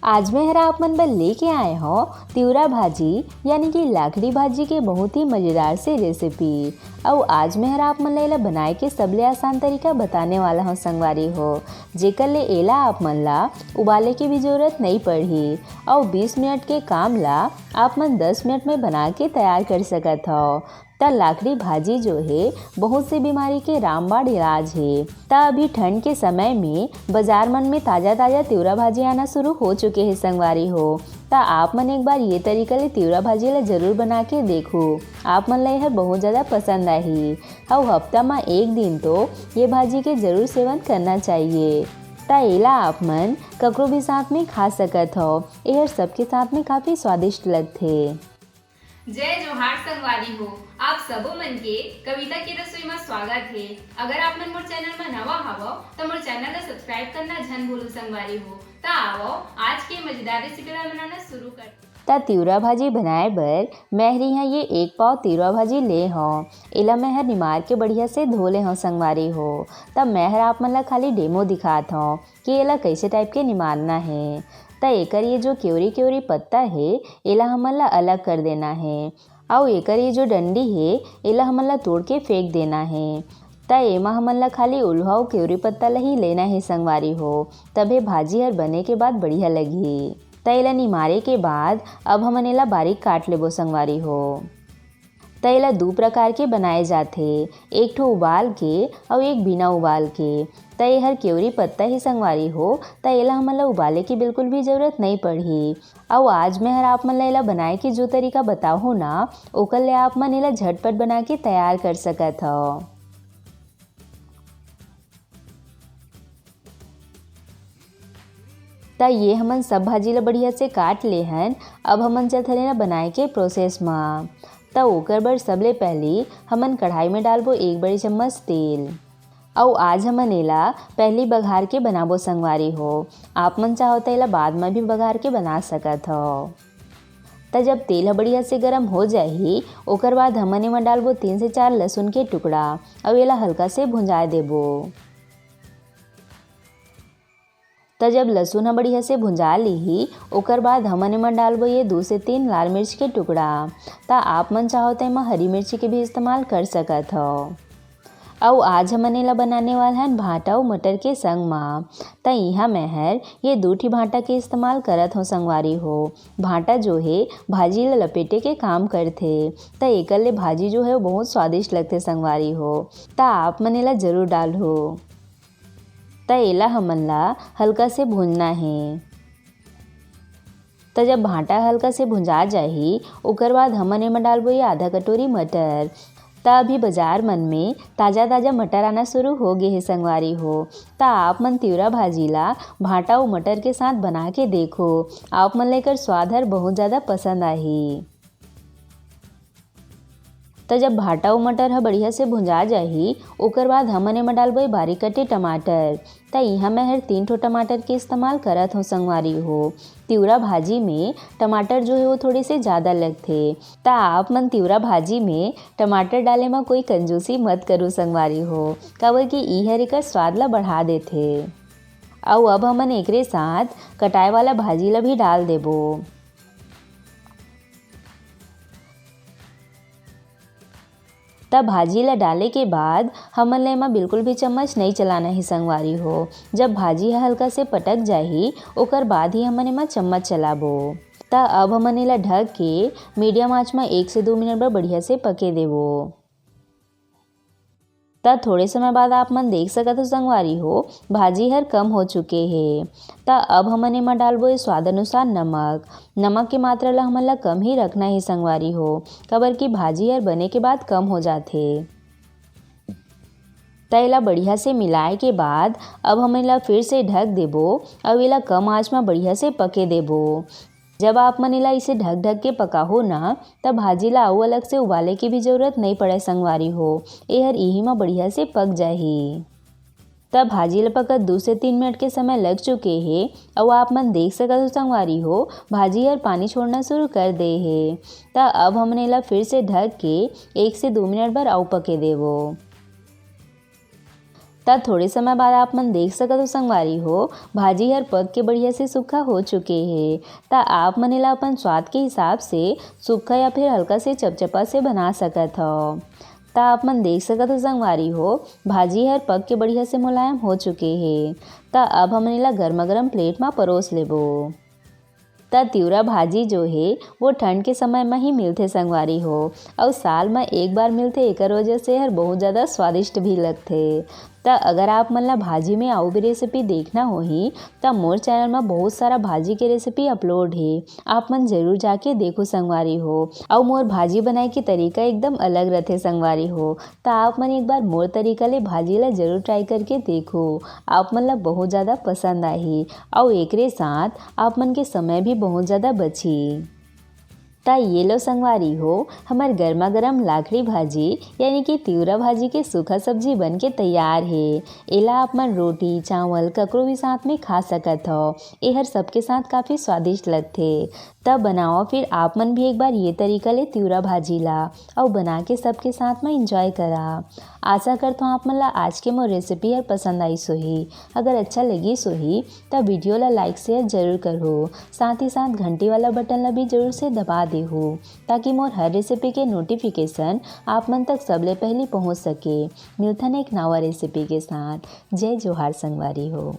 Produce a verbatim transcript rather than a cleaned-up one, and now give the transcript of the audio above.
आज मैं हर आप मन बर लेके आए हौं तिवरा भाजी यानी कि लाखड़ी भाजी के बहुत ही मजेदार से रेसिपी। अउ आज मैं हर आप मन ला एला बनाए के सबले आसान तरीका बताने वाला हौं संगवारी हो, जेकर ले एला आप मन ला उबाले के भी जरूरत नइ पड़ही। अउ बीस मिनट के काम ला आप मन दस मिनट में बना के तैयार कर सकत हव। त लाखड़ी भाजी जो हे बहुत से बीमारी के रामबाण इलाज हे। त अभी ठंड के समय में बाजार मन में ताजा ताजा तिवरा भाजी आना शुरू हो चुके हे संगवारी हो। त आप मन एक बार ये तरीका ले तिवरा भाजी ला जरूर बना के देखो, आप मन ला एहर बहुत ज्यादा पसंद आही। अउ हफ्ता म एक दिन तो ये भाजी के जरूर सेवन करना चाहिए। त एला आप मन ककरो भी साथ में खा सकत हव, एहर सबके साथ में काफी स्वादिष्ट लगथे। जय जोहार संगवारी हो, आप सबो मन के कविता के रसोई म स्वागत हे। अगर आप मन मोर चैनल म नवा हवव, त मोर चैनल ला सब्सक्राइब करना झन भूलू संगवारी हो। त आवव, आज के मजेदार रेसिपी ला बनाना शुरू करथन। त तिवरा भाजी बनाए बर मैं हर इहाँ ये एक पाव तिवरा भाजी ले हौं। एला मैं हर निमार के बढ़िया से धो ले हौं संगवारी हो। त मैं हर आप मन ला खाली डेमो दिखात हौं कि एला कइसे टाइप के निमारना हे। त एकर ये जो केवरी केवरी पत्ता हे, एला हमन ला अलग कर देना हे। अउ एकर ये जो डंडी हे, एला हमन ला तोड़ के फेंक देना हे। त एमा हमन ला खाली उल्हा अउ केवरी पत्ता ला ही लेना हे संगवारी हो, तभे भाजी हर बने के बाद बढ़िया लगही। त एला निमारे के बाद अब हमन एला बारीक काट लेबो संगवारी हो। त एला दू प्रकार के बनाए जाथे, एक ठो उबाल के अउ एक बिना उबाल के। त एहर केवरी पत्ता ही संगवारी हो, त एला हमन ला उबाले के बिल्कुल भी जरूरत नइ पड़ही। अउ आज मैं हर आप मन ला एला बनाए के जो तरीका बताहूँ ना, ओकर ले आप मन एला झटपट बना के तैयार कर सकत हव। त ये हमन सब भाजी ला बढ़िया से काट ले हन। अब हमन चलथन एला बनाए के प्रोसेस म। त ओकर बर सबले पहली हमन कढ़ाई में डालबो एक बड़ी चम्मच तेल। अउ आज हमन एला पहली बघार के बनाबो संगवारी हो। आप मन चाहो त एला बाद म भी बघार के बना सकत हव। त जब तेल ह बढ़िया से गरम हो जाही, ओकर बाद हमन एमा डालबो तीन से चार लहसुन के टुकड़ा, अउ एला हल्का से भुंजाए देबो। त जब लहसुन ह बढ़िया से भुंजा लिही, ओकर बाद हमन एमा डालबो ये दू से तीन लाल मिर्च के टुकड़ा। त आप मन चाहो त एमा हरी मिर्ची के भी इस्तेमाल कर सकत हव। अउ आज हमन एला बनाने वाला हन भांटा अउ मटर के संग म। त इहाँ मैं हर ये दू ठी भांटा के इस्तेमाल करत हौं संगवारी हो। भांटा जो हे भाजी ला लपेटे के काम करथे, त एकर ले भाजी जो हे वो बहुत स्वादिष्ट लगथे संगवारी हो। त आप मन एला जरूर डालहू। त एला हमन ला हल्का से भूनना हे। त जब भांटा हल्का से भुंजा जाही, ओकर बाद हमन एमा डालबो ये आधा कटोरी मटर। त अभी बाजार मन में ताजा-ताजा मटर आना शुरू हो गे हे संगवारी हो। त आप मन तिवरा भाजी ला भांटा अउ मटर के साथ बना के देखो, आप मन ला एकर स्वाद हर बहुत ज्यादा पसंद आही। त जब भांटा अउ मटर ह बढ़िया से भुंजा जाही, ओकर बाद हमन एमा डालबो ये बारीक कटे टमाटर। त इहाँ मैं हर तीन ठो टमाटर के इस्तेमाल करत हौं संगवारी हो। तिवरा भाजी में टमाटर जो हे वो थोड़े से ज्यादा लगथे। त आप मन तिवरा भाजी में टमाटर डाले म कोई कंजूसी मत करू संगवारी हो, काबर कि ई हर एकर स्वाद ला बढ़ा देथे। अउ अब हमन एकरे साथ कटाए वाला भाजी ला भी डाल देबो। त भाजी ला डाले के बाद हमन ला एमा बिल्कुल भी चम्मच नइ चलाना हे संगवारी हो। जब भाजी ह हल्का से पटक जाही, ओकर बाद ही हमन एमा चम्मच चलाबो। त अब हमन एला ढक के मीडियम आंच म एक से दू मिनट बर बढ़िया से पके देबो। त थोड़े समय बाद आप मन देख सकत हो संगवारी हो, भाजी हर कम हो चुके हे। त अब हमन एमा डालबो ये स्वाद अनुसार नमक। नमक के मात्रा ला हमन ला कम ही रखना हे संगवारी हो, काबर कि भाजी हर बने के बाद कम हो जाथे। त एला बढ़िया से मिलाए के बाद अब हम एला फिर से ढक देबो अउ एला कम आंच म बढ़िया से पके देबो। जब आप मन एला इसे ढक ढक के पकाहो ना, त भाजी ला अउ अलग से उबाले के भी जरूरत नइ पड़े संगवारी हो, एहर इही म बढ़िया से पक जाही। त भाजी ला पकत दू से तीन मिनट के समय लग चुके हे अउ आप मन देख सकत हो संगवारी हो, भाजी हर पानी छोड़ना शुरू कर दे हे। त अब हमन एला फिर से ढक के एक से दू मिनट बर अउ पके देबो। त थोड़े समय बाद आप मन देख सकत हो संगवारी हो, भाजी हर पक के बढ़िया से सूखा हो चुके हे। त आप मन एला अपन स्वाद के हिसाब से सूखा या फिर हल्का से चपचपा से बना सकत हो। त आप मन देख सकत हो संगवारी हो, भाजी हर पक के बढ़िया से मुलायम हो चुके हे। त अब हमन एला गर्मा गर्म प्लेट म परोस लेबो। त तिवरा भाजी जो हे, वो ठंड के समय म ही मिलथे संगवारी हो, अउ साल म एक बार मिलथे, एकर वजह से हर बहुत ज़्यादा स्वादिष्ट भी लगथे। त अगर आप मन ला भाजी में अउ भी रेसिपी देखना होही, त मोर चैनल म बहुत सारा भाजी के रेसिपी अपलोड हे, आप मन जरूर जाके देखो संगवारी हो। अउ मोर भाजी बनाए के तरीका एकदम अलग रथे संगवारी हो, त आप मन एक बार मोर तरीका ले भाजी ला जरूर ट्राई करके देखो, आप मन ला बहुत ज़्यादा पसंद आही। अउ एकरे साथ आप मन के समय भी बहुत ज़्यादा बची। त ये लो संगवारी हो, हमर गर्मा गर्म लाखड़ी भाजी यानी कि तिवरा भाजी के सूखा सब्जी बन के तैयार हे। एला आप मन रोटी, चावल, ककरो भी साथ में खा सकत हो। एहर सबके साथ काफ़ी स्वादिष्ट लगथे। त बनाओ फिर आप मन भी एक बार ये तरीका ले तिवरा भाजी ला, अउ बना के सबके साथ में एंजॉय करा। आशा करथों आप मन ला आज के मोर रेसिपी हर पसंद आइस होही। अगर अच्छा लगिस होही, त वीडियो ला लाइक शेयर जरूर करहू। साथ ही साथ घंटी वाला बटन ला भी जरूर से दबा देहू, ताकि मोर हर रेसिपी के नोटिफिकेशन आप मन तक सबले पहली पहुंच सके। मिलथन एक नवा रेसिपी के साथ। जय जोहार संगवारी हो।